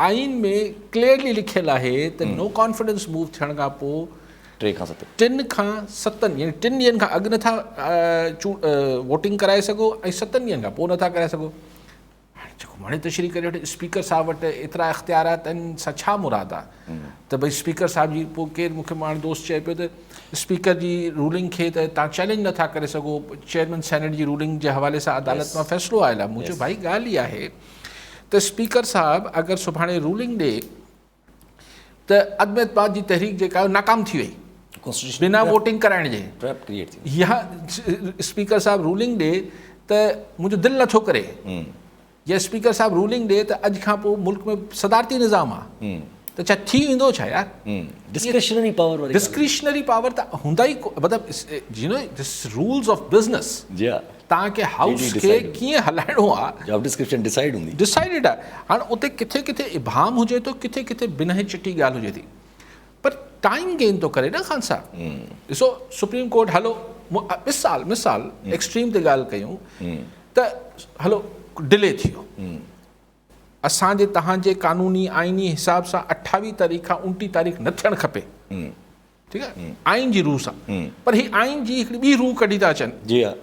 آئين ۾ ڪليئرلي لکيل آهي ته نو ڪانفيڊنس موو ٿيڻ کان پوء ٽي کان ست ٽن کان ستن يعني ٽن ڏينهن کان اڳ نٿا ووٽنگ ڪرائي سگهو ۽ ستن ڏينهن کان پوء نٿا ڪرائي سگهو. هاڻي جيڪو وڻي تشريح ڪري وٺي. اسپيڪر صاحب وٽ ايترا اختيارات آهن سان ڇا مراد آهي ته ڀئي اسپيڪر صاحب جي پوء ڪير مونکي ماڻهو دوست چئي پيو ته اسپيڪر جي رولنگ کي ته تان چئلينج نٿا ڪري سگهو، چيئرمين سينيٽ جي رولنگ جي حوالي سان عدالت مان فيصلو آيل آهي. مون چيو ڀائي ڳالهه اها آهي ته اسپيڪر صاحب اگر سڀاڻي رولنگ ڏي ته عدم اعتماد جي تحريڪ جيڪا آهي ناڪام ٿي وئي بنا ووٽنگ ڪرائڻ جي، يا اسپيڪر صاحب رولنگ ڏي ته منهنجو دل نٿو ڪري، يا اسپيڪر صاحب رولنگ ڏي ته اڄ کان پوء ملڪ ۾ صدارتي نظام آهي ته ڇا ٿي ويندو ڇا يار؟ ڊسڪريشنري پاور واري ڊسڪريشنري پاور ته هوندا ئي مطلب you know this rules of business. جي ها. توهان کي هائوس کي ڪيئن هلائڻو آ. جاب ڊسڪرپشن ڊسائيڊ هوندي. ڊسائيڊڊ آ. هاڻ اتي ڪٿي ڪٿي ابهام هجي ٿو ڪٿي ڪٿي بنهه چٽي ڳالهه هجي ٿي پر ٽائيم گين ٿو ڪري نه خان صاحب. ڏسو سپريم ڪورٽ هلو مثال مثال ايڪسٽريم تي ڳالهه ڪيون ته هلو ڊلي ٿي ويو. اسان جي توهان جي قانوني آئيني حساب سان 28 تاريخ کان 29 تاريخ نه ٿيڻ کپي. ٺيڪ آهي آئين جي روح سان پر هي آئين جي هڪڙي ٻي روح ڪڍي ٿا اچن. جي ها.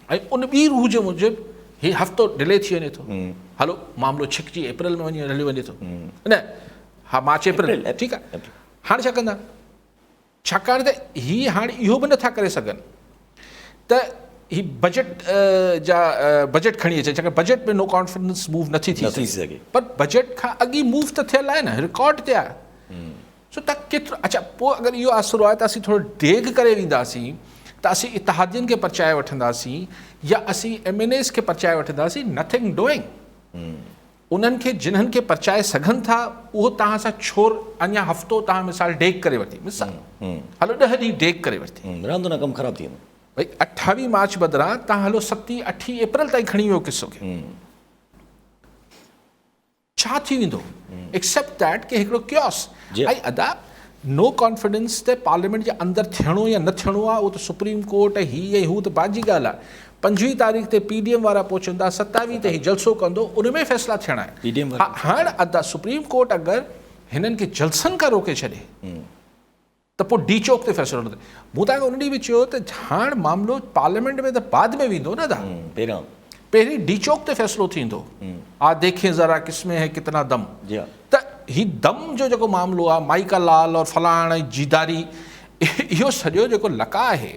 ۽ ان ٻي روح جي موجب هي هفتو ڊلي ٿي وڃي ٿو. هلو معاملو ڇڪجي اپريل ۾ وڃي هليو وڃي ٿو نه ها مارچ اپريل ٺيڪ آهي. هاڻي ڇا ڪندا؟ ڇاڪاڻ ته هي هاڻي اهو به نٿا ڪري سگهن ته هي بجيٽ جا بجيٽ کڻي اچن، ڇاڪاڻ بجيٽ ۾ نو ڪانفيڊنس موو نٿي ٿي سگهي پر بجيٽ کان اڳ ئي موو ته ٿيل آهي نه، رڪارڊ تي آهي. سو ته ڪيترو اڇا پوء اگر اهو آسرو آهي ته اسين ٿورو ڊيگهه ڪري وينداسين ته اسين اتحادين کي پرچائي وٺنداسين يا اسين ايم اين ايز کي پرچائي وٺنداسين، نٿنگ ڊوئنگ. انهن کي جنهن کي پرچائي سگهن ٿا اهو توهان سان ڇور اڃا هفتو توهان مثال ڊيگهه ڪري ورتي مثال هلو 10 ڏينهن ڊيگهه ڪري ورتي. رهندو نه ڪم خراب ٿي ويندو. ڀئي 28 مارچ بدران توهان هلو ستين اٺين اپريل تائين کڻي ويو قصو کي ڇا ٿي ويندو ايڪسيپٽ that ڪي هڪڙو ڪيوس. ۽ ادا نو ڪانفيڊنس ته پارليامينٽ جي اندر ٿيڻو يا نه ٿيڻو آهي اهو ته سپريم ڪورٽ ۽ هي ۽ هو ته بعد جي ڳالهه آهي. 25 تاريخ تي پي ڊي ايم وارا پهچندا، 27 تي هي جلسو ڪندو ان ۾ فيصلا ٿيڻا آهن. ها هاڻ ادا سپريم ڪورٽ اگر هنن کي جلسن کان روڪي ڇڏي ته پوء ڊي چوڪ تي فيصلو نه ٿئي. مون توهان کي ان ڏينهن به چيو ته هاڻ معاملو پارليامينٽ ۾ ته بعد ۾ ويندو نه ادا، پهرين ڊي چوڪ تي فيصلو ٿيندو. آ ديکين ذرا ڪس ۾ هي ڪتنا دم. ته هي دم جو جيڪو معاملو آ مائيڪا لال اور فلاڻ ۽ جيداري اهو سڄو جيڪو لقاء آهي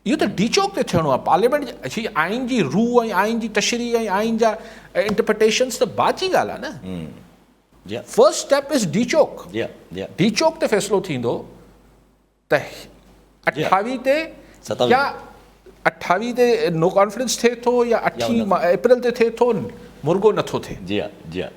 اهو ته ڊي چوڪ تي ٿيڻو آ. پارليامينٽ جي هي آئين جي روح ۽ آئين جي تشريح ۽ آئين جا انٽرپريٽيشنز ته بعد جي ڳالهه آ نه. First step is D Chowk. D Chowk تي فيصلو ٿيندو ته 28 تي يا 28 تي نو ڪانفيڊنس ٿئي ٿو يا 8 اپريل تي ٿئي ٿو، مرڳو نٿو ٿئي. جي ها جي ها.